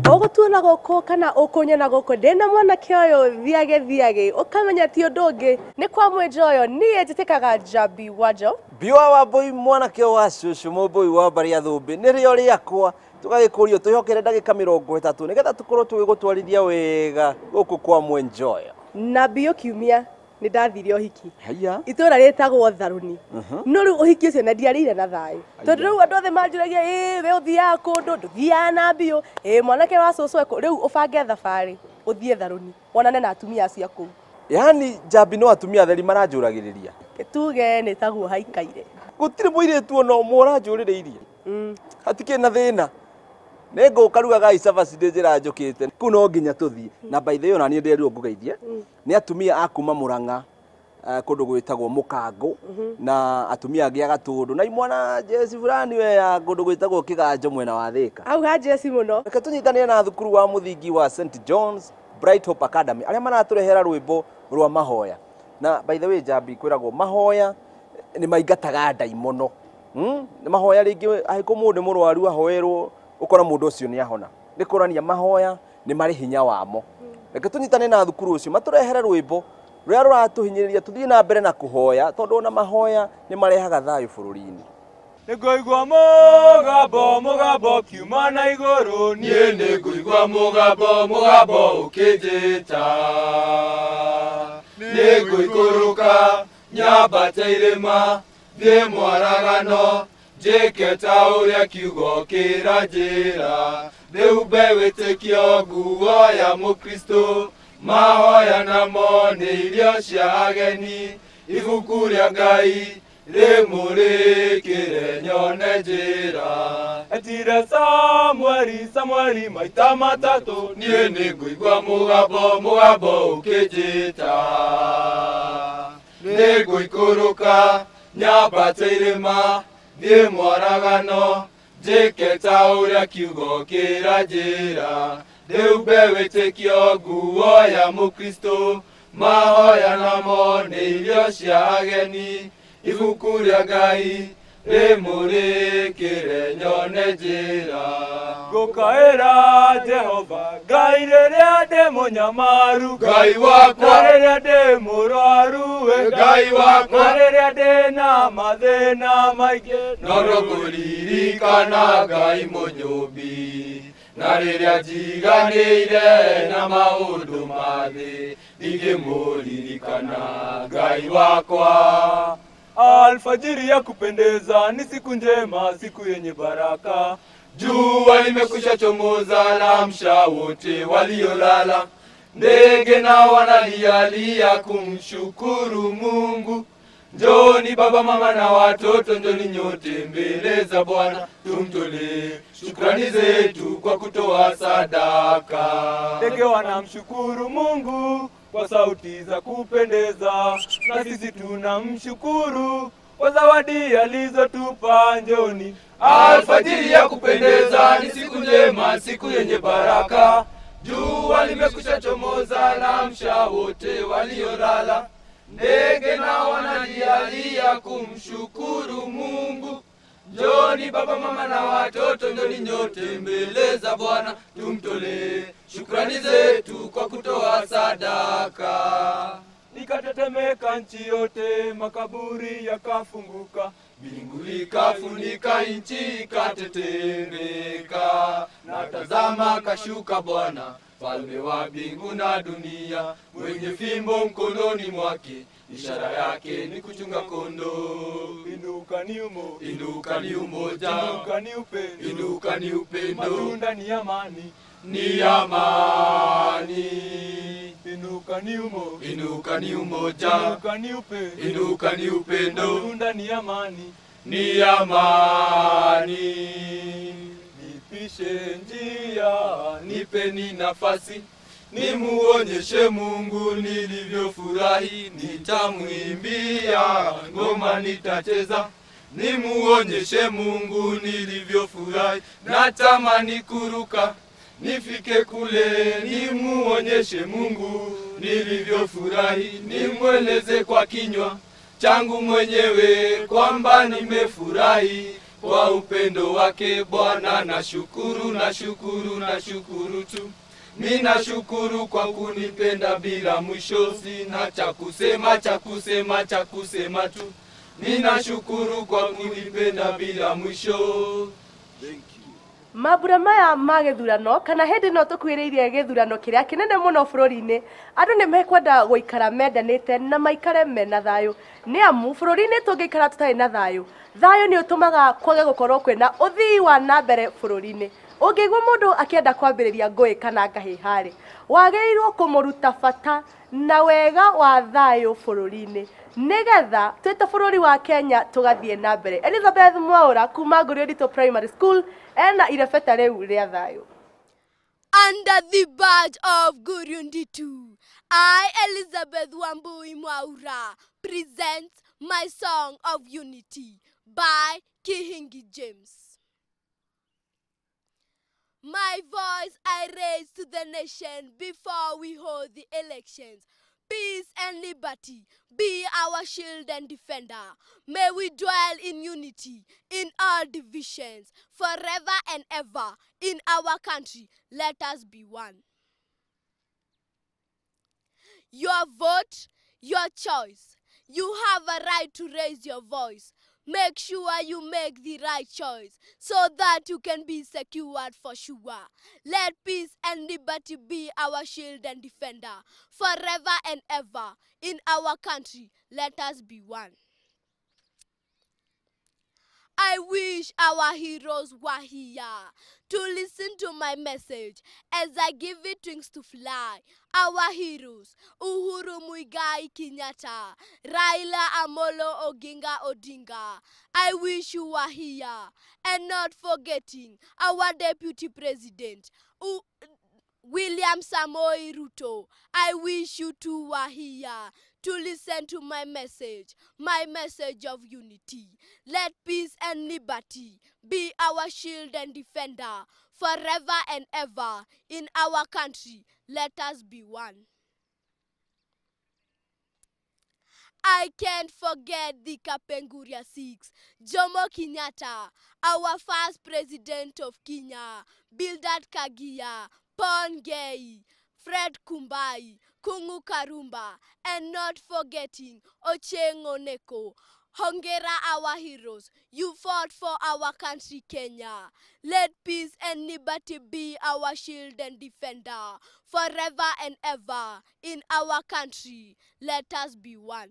Ũgũtuona gũkũ kana ũkũnyona gũkũ ndĩna mwanake ũyũ thiage thiage ũkamenya ti ũndũ ũngĩ nĩ kwa Mwenjoyo niĩ njĩtĩkaga Njambi Wanjo Biwa wa boy mwanake wa cũcũ mũmbũi wa mbarĩ ya thũmbĩ nĩrĩo rĩakwa tũgagĩkũrio twĩhokere ndagĩka 30 nĩgetha tũkorwo tũgĩgũtwarithia wega gũkũ kwa Mwenjoyo. Na biũ kiumia nĩ ndathire ũhiki itũra rĩtagwo Tharuni no rĩu ũhiki ũcio na ndiarĩire na thayũ tondũ rĩu andũ othe manjũragia ĩ we ũthiaga kũndũ ndũthiaga na biũ ĩ mwanake wa cũcũ ekũ rĩu ũbange thabarĩ ũthiĩ Tharuni wonane na atumia acio kũu. Yaani Njambi no atumia atheri maranjũragĩrĩria tuge nĩ taguo haikaire gũtirĩ mũirĩtu ona ũmwe ũranjũrĩrĩirie hatikĩrĩ na thĩna nĩ ngũka rugaga cabaci ndĩ njĩra njũkĩte kũu no nginya tũthiĩ na by the way ona niĩ ndĩrerirwo ngũgeithie nĩ atumia a kuma Murang'a kũndũ gwĩtagwo Mũkangũ na atumia angĩ a Gatũndũ na imwana Jesi fulani we ya kũndũ gwĩtagwo Kĩganjo mwena wa Thĩka au ha Jesi mũno. Reke tũnyitanĩre na thukuru wa mũthingi wa St John's Bright Hope Academy arĩa maratũrehera rwĩmbo rwa mahoya na by the way Njambi kwĩragwo mahoya nĩ maingataga ndaimono nĩ mahoya rĩngĩ angĩkorwo mũndũ nĩ mũrwaru ahoerwo ukora mũndũ ũcio nĩ ahona nĩ kũrania mahoya nĩ marĩ hinya wamo. Reke tũnyitane na thukuru ũcio matũrehere rwĩmbo rũrĩa rũratũhinyĩrĩria tũthiĩ na mbere na kũhoya tondũ ona mahoya nĩ marehaga thayũ bũrũri-inĩ. Nĩngũigua mũgambo mũgambo kiuma na igũrũ niĩ nĩngũigua mũgambo mũgambo ũkĩnjĩta nĩngũikũrũka nyambate irĩma thiĩ mwaragano njĩke ta ũrĩa kiugo kĩranjĩra ndĩhumbe wĩtĩkio nguo ya mũkristo mahoya namo nĩ irio cia ageni ibuku rĩa Ngai rĩmũrĩkĩre nyone njĩra etire Samueli Samueli maita matatũ niĩ nĩngũigua mũgambo mũgambo ũkĩnjĩta nĩngũikũrũka nyambate irĩma thiĩ mwaragano njĩke ta ũrĩa kiugo kĩranjĩra ndĩhumbe wĩtĩkio nguo ya mũkristo mahoya namo nĩ irio cia ageni ibuku rĩa Ngai rĩmũrĩkĩre nyone njĩra ngũkaĩra Jehova Ngai rĩrĩa ndĩ mũnyamaru Ngai wakwa rĩrĩa ndĩ mũrwaru Ngai wakwa rĩrĩa ndĩ na mathĩna maingĩ no ngũririkana Ngai mũnyũmbi na rĩrĩa njiganĩire na maũndũ ma thĩ ndingĩmũririkana Ngai wakwa. Alfajiri ya kupendeza ni siku njema, siku yenye baraka. Jua limekwisha chomoza na amsha wote waliolala. Ndege na wanalialia kumshukuru Mungu. Njoni baba mama na watoto, njoni nyote mbele za Bwana tumtolee shukrani zetu kwa kutoa sadaka. Ndege wanamshukuru Mungu kwa sauti za kupendeza, na sisi tunamshukuru kwa zawadi alizotupa. Njoni alfajiri ya kupendeza ni siku njema, siku yenye baraka. Jua limekwisha chomoza na amsha wote waliolala. Ndege na wanalialia kumshukuru Mungu. Njoni baba mama na watoto, njoni nyote mbele za Bwana tumtolee shukrani zetu kwa kutoa sadaka. Nikatetemeka nchi yote, makaburi yakafunguka, mbingu ikafunika, nchi ikatetemeka. Na tazama kashuka Bwana, mfalme wa mbingu na dunia, mwenye fimbo mkononi mwake, ishara yake ni kuchunga kondoo. Inuka ni umoja, inuka ni umoja, inuka ni upendo, inuka ni upendo, matunda ni amani, ni amani. Inuka ni umoja, inuka ni umoja, inuka ni upendo, inuka ni upendo, matunda ni amani, ni amani. Nipishe njia, nipeni nafasi, nimuonyeshe Mungu nilivyofurahi. Nitamwimbia ngoma, nitacheza, Nimuonyeshe Mungu nilivyofurahi, natamani kuruka nifike kule. Nimuonyeshe Mungu nilivyofurahi, nimweleze kwa kinywa changu mwenyewe kwamba nimefurahi kwa upendo wake Bwana. Nashukuru, nashukuru, nashukuru tu. Mimi nashukuru kwa kunipenda bila mwisho. Sina cha kusema, cha kusema, cha kusema tu. Mimi nashukuru kwa kunipenda bila mwisho. Thank you. Mambura maya ma gĩthurano kana hĩndĩ ĩno tũkuhĩrĩirie gĩthurano kĩrĩa kĩnene mũno bũrũri-inĩ, andũ nĩ mekwenda gũikara mendanĩte na maikare mena thayũ, nĩ amu bũrũri-inĩ tũngĩikara tũtarĩ na thayũ, thayũ nĩ ũtũmaga kwage gũkorwo kwĩna ũthii wa na mbere bũrũri-inĩ. Ũngĩigua mũndũ akĩenda kwambĩrĩria ngũĩ kana ngahĩha-rĩ, wagĩrĩirwo kũmũruta bata na wega wa thayũ bũrũri-inĩ, nĩgetha twĩ ta bũrũri wa Kenya tũgathiĩ na mbere. Elizabeth Mwaura kuma Ngũriũ Nditũ Primary School ena irebeta rĩu rĩa thayũ. Under the badge of Ngũriũ Nditũ, I, Elizabeth Wambui Mwaura, present my song of unity by Kihingi James. My voice I raise to the nation before we hold the elections. Peace and liberty be our shield and defender. May we dwell in unity in all divisions, forever and ever in our country. Let us be one. Your vote, your choice. You have a right to raise your voice. Make sure you make the right choice so that you can be secured for sure. Let peace and liberty be our shield and defender. Forever and ever in our country, let us be one. I wish our heroes were here to listen to my message as I give it wings to fly. Our heroes, Uhuru Muigai Kenyatta, Raila Amolo Oginga Odinga, I wish you were here. And not forgetting our Deputy President, William Samoei Ruto, I wish you two were here to listen to my message of unity. Let peace and liberty be our shield and defender forever and ever in our country. Let us be one. I can't forget the Kapenguria Six, Jomo Kenyatta, our first president of Kenya, Bildad Kagia, Pongei, Fred Kumbai, Kungu Karumba, and not forgetting Ochieng Oneko. Hongera, our heroes, you fought for our country, Kenya. Let peace and liberty be our shield and defender. Forever and ever in our country, let us be one.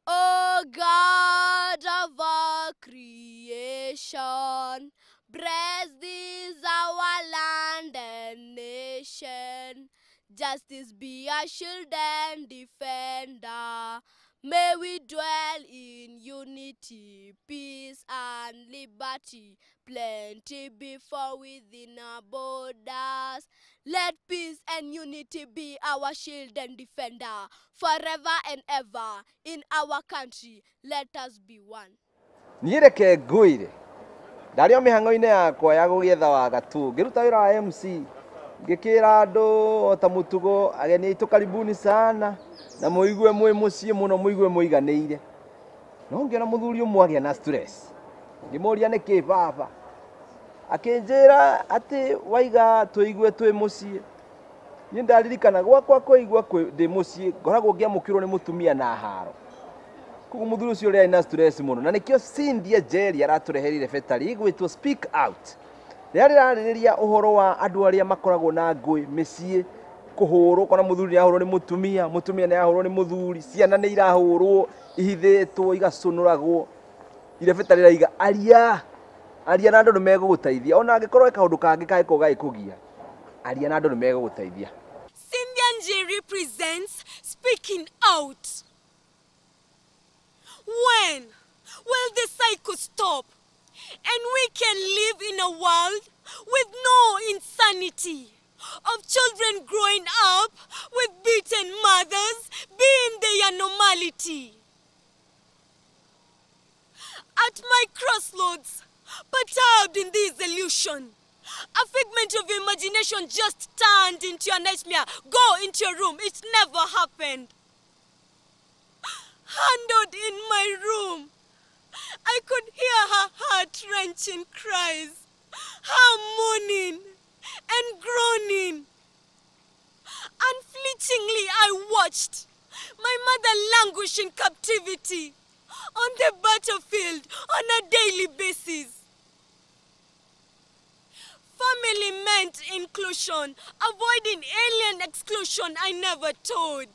O God of all creation, bless this our land and nation. Justice be our shield and defender. May we dwell in unity, peace and liberty, plenty before within our borders. Let peace and unity be our shield and defender. Forever and ever in our country, let us be one. Niĩ ngwĩre ndarĩ o mĩhang'o-inĩ yakwa ya gũgĩetha wa gatũ ngĩruta wĩra wa MC ngĩkĩra andũ o ta mũtugo ageni aitũ karibuni sana na mũigue mwĩ mũciĩ mũno mũigue mũiganĩire. No ngĩona mũthuri ũmwe agĩa na stress, ngĩmũria nĩkĩ baba, akĩnjĩra atĩ waiga tũigue twĩ mũciĩ. Niĩ ndaririkana gwakwa kũigua ndĩ mũciĩ ngoragwo ngĩamũkĩrwo nĩ mũtumia na haro. Koguo mũthuri ũcio ũrĩa na stress mũno, na nĩkĩo Cynthia Njeri aratũrehereire betari ĩgwĩtwo Speak Out. Rĩrĩa rĩrarĩrĩria ũhoro wa andũ arĩa makoragwo na ngũĩ mĩciĩ, kũhũrwo, kona mũthuri nĩahũrwo nĩ mũtumia, mũtumia nĩahũrwo nĩ mũthuri, ciana nĩ irahũrwo ihithĩtwo igacũnũragwo. Irebeta rĩraiga aria, aria na andũ nĩmegũgũteithia, ona angĩkorwo he kaũndũ kangĩ kangĩkorwo gagĩkũgia, aria na andũ nĩmegũgũteithia. Cynthia Njeri presents Speaking Out. When will the cycle stop and we can live in a world with no insanity of children growing up with beaten mothers being their normality? At my crossroads, perturbed in this illusion, a figment of your imagination just turned into a nightmare. Go into your room. It never happened. Handled in my room, I could hear her heart-wrenching cries, her moaning and groaning. Unflinchingly, I watched my mother languish in captivity on the battlefield on a daily basis. Family meant inclusion, avoiding alien exclusion. I never told.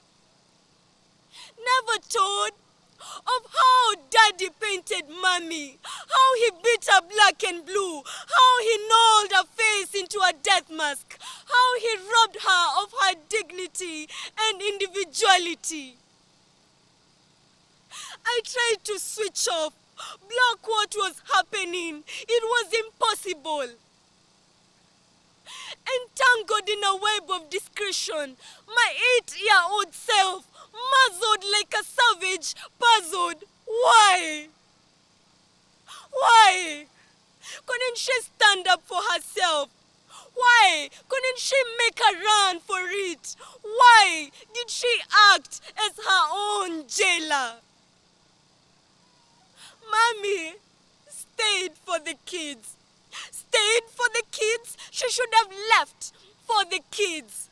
Never told of how Daddy painted Mommy, how he beat her black and blue, how he gnawed her face into a death mask, how he robbed her of her dignity and individuality. I tried to switch off, block what was happening. It was impossible. Entangled in a web of discretion, my 8-year-old self, muzzled like a savage, puzzled. Why? Why couldn't she stand up for herself? Why couldn't she make a run for it? Why did she act as her own jailer? Mommy stayed for the kids. Stayed for the kids? She should have left for the kids.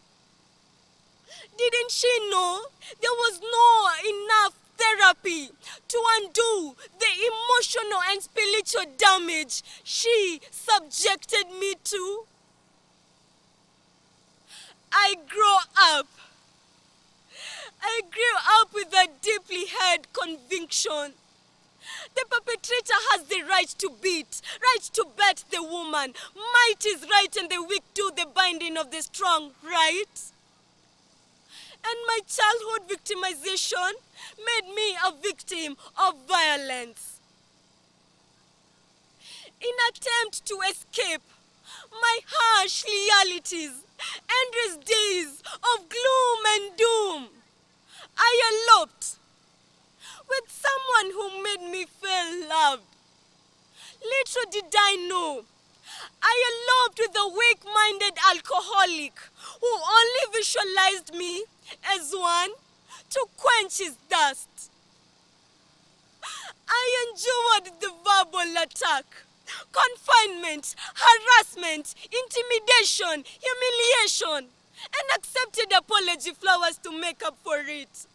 Didn't she know there was no enough therapy to undo the emotional and spiritual damage she subjected me to? I grew up. I grew up with a deeply held conviction. The perpetrator has the right to beat, right to bet the woman. Might is right and the weak do the binding of the strong, right? And my childhood victimization made me a victim of violence. In attempt to escape my harsh realities, endless days of gloom and doom, I eloped with someone who made me feel loved. Little did I know, I eloped with a weak-minded alcoholic who only visualized me as one to quench his thirst. I endured the verbal attack, confinement, harassment, intimidation, humiliation, and accepted apology flowers to make up for it.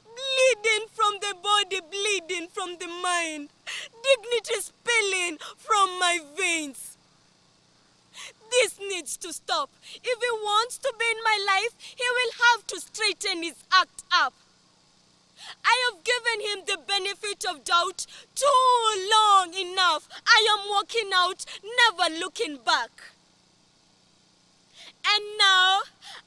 Bleeding from the body, bleeding from the mind, dignity spilling from my veins. This needs to stop. If he wants to be in my life, he will have to straighten his act up. I have given him the benefit of doubt too long enough. I am walking out, never looking back. And now,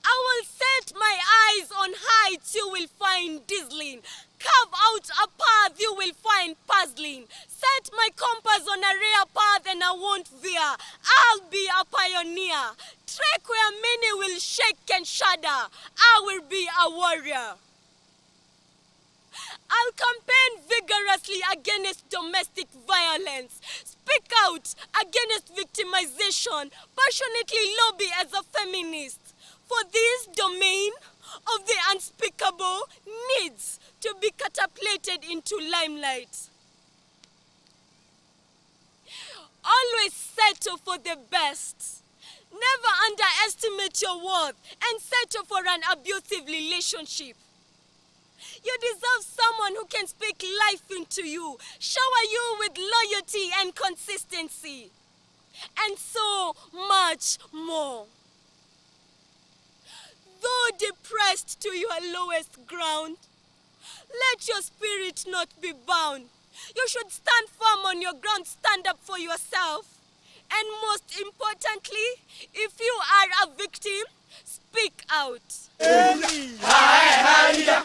I will set my eyes on heights you will find dazzling. Carve out a path you will find puzzling. Set my compass on a rare path and I won't veer. I'll be a pioneer. Trek where many will shake and shudder. I will be a warrior. I'll campaign vigorously against domestic violence, speak out against victimization, passionately lobby as a feminist. For this domain of the unspeakable needs to be catapulted into limelight. Always settle for the best. Never underestimate your worth and settle for an abusive relationship. You deserve someone who can speak life into you, shower you with loyalty and consistency, and so much more. Though depressed to your lowest ground, let your spirit not be bound. You should stand firm on your ground, stand up for yourself. And most importantly, if you are a victim, speak out. Hey, hi, hi, yeah.